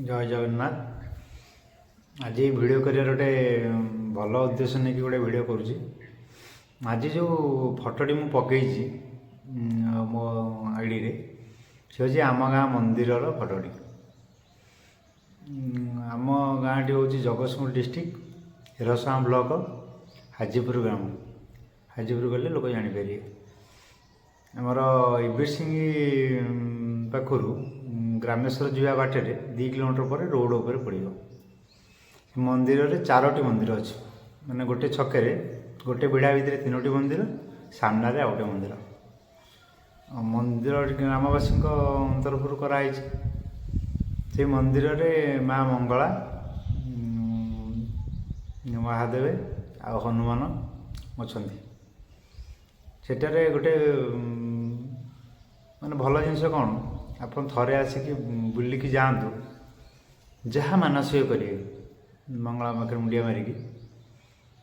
ଜୟ ଜଗନ୍ନାଥ। ଆଜି ଏଇ ଭିଡ଼ିଓ କରିବାର ଗୋଟେ ଭଲ ଉଦ୍ଦେଶ୍ୟ ନେଇକି ଗୋଟେ ଭିଡ଼ିଓ କରୁଛି। ଆଜି ଯେଉଁ ଫଟୋଟି ମୁଁ ପକେଇଛି ମୋ ଆଇଡ଼ିରେ, ସେ ହେଉଛି ଆମ ଗାଁ ମନ୍ଦିରର ଫଟୋଟି। ଆମ ଗାଁଟି ହେଉଛି ଜଗତସିଂହପୁର ଡିଷ୍ଟ୍ରିକ୍ଟ, ଏରସମା ବ୍ଲକ, ହାଜିପୁର ଗ୍ରାମ। ହାଜିପୁର ଗଲେ ଲୋକ ଜାଣିପାରିବେ। ଆମର ଇବିରସିଂ ପାଖରୁ ଗ୍ରାମେଶ୍ୱର ଯିବା ବାଟରେ 2 କିଲୋମିଟର ପରେ ରୋଡ଼ ଉପରେ ପଡ଼ିବ। ମନ୍ଦିରରେ ଚାରୋଟି ମନ୍ଦିର ଅଛି, ମାନେ ଗୋଟେ ଛକରେ ଗୋଟେ ବିଡ଼ା ଭିତରେ ତିନୋଟି ମନ୍ଦିର, ସାମ୍ନାରେ ଆଉ ଗୋଟେ ମନ୍ଦିର। ଆଉ ମନ୍ଦିର ଗ୍ରାମବାସୀଙ୍କ ତରଫରୁ କରାହେଇଛି। ସେଇ ମନ୍ଦିରରେ ମା ମଙ୍ଗଳା, ମହାଦେବ ଆଉ ହନୁମାନ ଅଛନ୍ତି। ସେଠାରେ ଗୋଟେ ମାନେ ଭଲ ଜିନିଷ କ'ଣ, ଆପଣ ଥରେ ଆସିକି ବୁଲିକି ଯାଆନ୍ତୁ, ଯାହା ମାନସିକ କରିବେ, ମଙ୍ଗଳା ପାଖରେ ମୁଣ୍ଡିଆ ମାରିକି।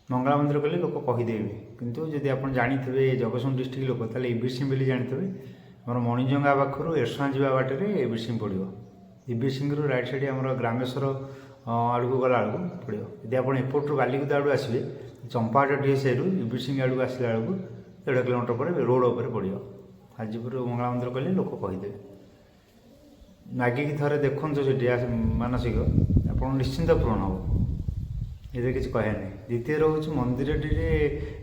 ମଙ୍ଗଳା ମନ୍ଦିର କଲେ ଲୋକ କହିଦେବେ। କିନ୍ତୁ ଯଦି ଆପଣ ଜାଣିଥିବେ ଜଗତସିଂହପୁର ଡିଷ୍ଟ୍ରିକ୍ଟ ଲୋକ, ତାହେଲେ ଇବିରସିଂ ବୋଲି ଜାଣିଥିବେ। ଆମର ମଣିଜଙ୍ଗା ପାଖରୁ ଏରସମା ଯିବା ବାଟରେ ଇବିରସିଂ ପଡ଼ିବ। ଇବିରସିଂରୁ ରାଇଟ୍ ସାଇଡ଼୍ ଆମର ଗ୍ରାମେଶ୍ୱର ଆଡ଼କୁ ଗଲା ବେଳକୁ ପଡ଼ିବ। ଯଦି ଆପଣ ଏପଟରୁ ବାଲିକୁଦା ଆଡ଼ୁ ଆସିବେ, ଚମ୍ପାହାଟ ଡିଏସ୍ଆଇରୁ ଇବିରସିଂ ଆଡ଼କୁ ଆସିଲା ବେଳକୁ 1.5 କିଲୋମିଟର ପରେ ରୋଡ଼ ଉପରେ ପଡ଼ିବ। ହାଜିପୁର ମଙ୍ଗଳା ମନ୍ଦିର କହିଲେ ଲୋକ କହିଦେବେ। ମାଗିକି ଥରେ ଦେଖନ୍ତୁ ସେଠି ମାନସିକ ଆପଣ ନିଶ୍ଚିନ୍ତ ପୂରଣ ହେବ, ଏଥିରେ କିଛି କହିବାର ନାହିଁ। ଦ୍ୱିତୀୟରେ ହେଉଛି, ମନ୍ଦିରଟିରେ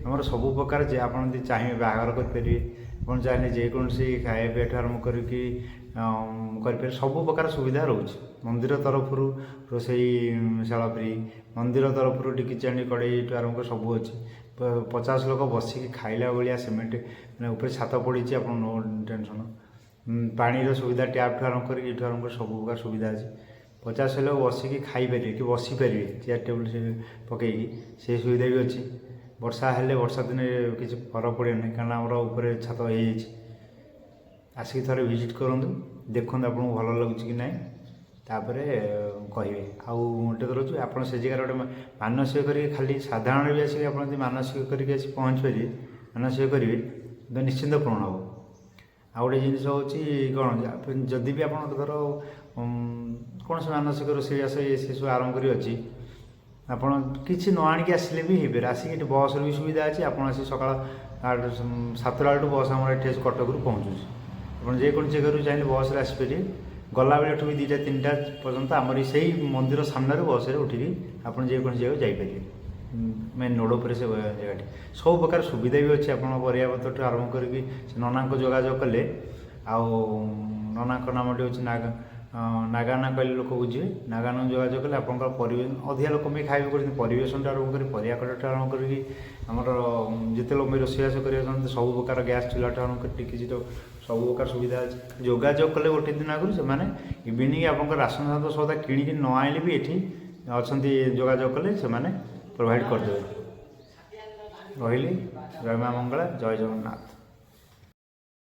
ଆମର ସବୁ ପ୍ରକାର ଯେ ଆପଣ ଯଦି ଚାହିଁବେ ବାହାଘର କରିପାରିବେ, ଆପଣ ଚାହିଁଲେ ଯେକୌଣସି ଖାଇବା ପିଇବାଠୁ ଆରମ୍ଭ କରିକି କରିପାରିବେ। ସବୁ ପ୍ରକାର ସୁବିଧା ରହୁଛି। ମନ୍ଦିର ତରଫରୁ ରୋଷେଇ ଶାଳ ଫ୍ରି, ମନ୍ଦିର ତରଫରୁ ଡେକ୍ଚି, ହାଣ୍ଡି, କଡ଼େଇଠୁ ଆରମ୍ଭ କରି ସବୁ ଅଛି। 50 ଲୋକ ବସିକି ଖାଇଲା ଭଳିଆ ସିମେଣ୍ଟ ମାନେ ଉପରେ ଛାତ ପଡ଼ିଛି, ଆପଣ ନୋ ଟେନସନ୍। ପାଣିର ସୁବିଧା, ଟ୍ୟାପ୍ଠୁ ଆରମ୍ଭ କରିକି ଏଠୁ ଆରମ୍ଭ କରି ସବୁ ପ୍ରକାର ସୁବିଧା ଅଛି। 50 ଲୋକ ବସିକି ଖାଇପାରିବେ କି ବସିପାରିବେ, ଚେୟାର ଟେବୁଲ୍ ସେ ପକେଇକି ସେ ସୁବିଧା ବି ଅଛି। ବର୍ଷା ହେଲେ ବର୍ଷା ଦିନେ କିଛି ଫରକ ପଡ଼ିବ ନାହିଁ, କାରଣ ଆମର ଉପରେ ଛାତ ହେଇଯାଇଛି। ଆସିକି ଥରେ ଭିଜିଟ୍ କରନ୍ତୁ, ଦେଖନ୍ତୁ ଆପଣଙ୍କୁ ଭଲ ଲାଗୁଛି କି ନାହିଁ, ତାପରେ କହିବେ। ଆଉ ଗୋଟେ ରହୁଛି, ଆପଣ ସେ ଜାଗାରେ ଗୋଟେ ମାନସିକ କରିକି, ଖାଲି ସାଧାରଣରେ ବି ଆସିକି ଆପଣ ଯଦି ମାନସିକ କରିକି ଆସି ପହଞ୍ଚି ପାରିବେ, ମାନସିକ କରିବେ ତ ନିଶ୍ଚିନ୍ତ ପୂରଣ ହେବ। ଆଉ ଗୋଟେ ଜିନିଷ ହେଉଛି କ'ଣ, ଯଦି ବି ଆପଣ ଧର କୌଣସି ମାନସିକ ରୋଷେଇବାସ ଇଏ ସେ ସବୁ ଆରମ୍ଭ କରି ଅଛି, ଆପଣ କିଛି ନ ଆଣିକି ଆସିଲେ ବି ହେଇପାରିବ। ଆସିକି ଏଠି ବସ୍ର ବି ସୁବିଧା ଅଛି। ଆପଣ ଆସି ସକାଳ 8 7ଟା ବେଳଠୁ ବସ୍ ଆମର ଏଠି ଆସି କଟକରୁ ପହଞ୍ଚୁଛି। ଆପଣ ଯେକୌଣସି ଜାଗାରୁ ଚାହିଁଲେ ବସ୍ରେ ଆସିପାରିବେ। ଗଲାବେଳେ ଏଠୁ ବି 2ଟା 3ଟା ପର୍ଯ୍ୟନ୍ତ ଆମର ସେଇ ମନ୍ଦିର ସାମ୍ନାରୁ ବସ୍ରେ ଉଠିକି ଆପଣ ଯେକୌଣସି ଜାଗାକୁ ଯାଇପାରିବେ। ମେନ୍ ରୋଡ଼ ଉପରେ ସେ ଜାଗାଟି। ସବୁ ପ୍ରକାର ସୁବିଧା ବି ଅଛି। ଆପଣ ପରିବାପତ୍ରଠୁ ଆରମ୍ଭ କରିକି ସେ ନନାଙ୍କ ଯୋଗାଯୋଗ କଲେ, ଆଉ ନନାଙ୍କ ନାମଟି ହେଉଛି ନାଗା, ନାଗାନା କହିଲେ ଲୋକ ବୁଝିବେ। ନାଗାନାଙ୍କୁ ଯୋଗାଯୋଗ କଲେ ଆପଣଙ୍କର ପରିବେଶ, ଅଧିକା ଲୋକ ବି ଖାଇବେ କରୁଛନ୍ତି, ପରିବେଷଣଠୁ ଆରମ୍ଭ କରି, ପରିବା କଟାଠୁ ଆରମ୍ଭ କରିକି, ଆମର ଯେତେ ଲୋକ ବି ରୋଷେଇବାସ କରିବାକୁ ଚାହାନ୍ତି, ସବୁ ପ୍ରକାର ଗ୍ୟାସ୍ ଚୁଲାଠୁ ଆରମ୍ଭ କରି ଟିକିଚିଟ ସବୁ ପ୍ରକାର ସୁବିଧା ଅଛି। ଯୋଗାଯୋଗ କଲେ ଗୋଟେ ଦିନ ଆଗରୁ ସେମାନେ ଇଭିନିଂ ଆପଣଙ୍କ ରାସନ ସାଦ ସଉଦା କିଣିକି ନ ଆଣିଲେ ବି ଏଠି ଅଛନ୍ତି, ଯୋଗାଯୋଗ କଲେ ସେମାନେ ପ୍ରୋଭାଇଡ଼ କରିଦେବେ। ରହିଲି, ଜୟ ମା ମଙ୍ଗଳା, ଜୟ ଜଗନ୍ନାଥ।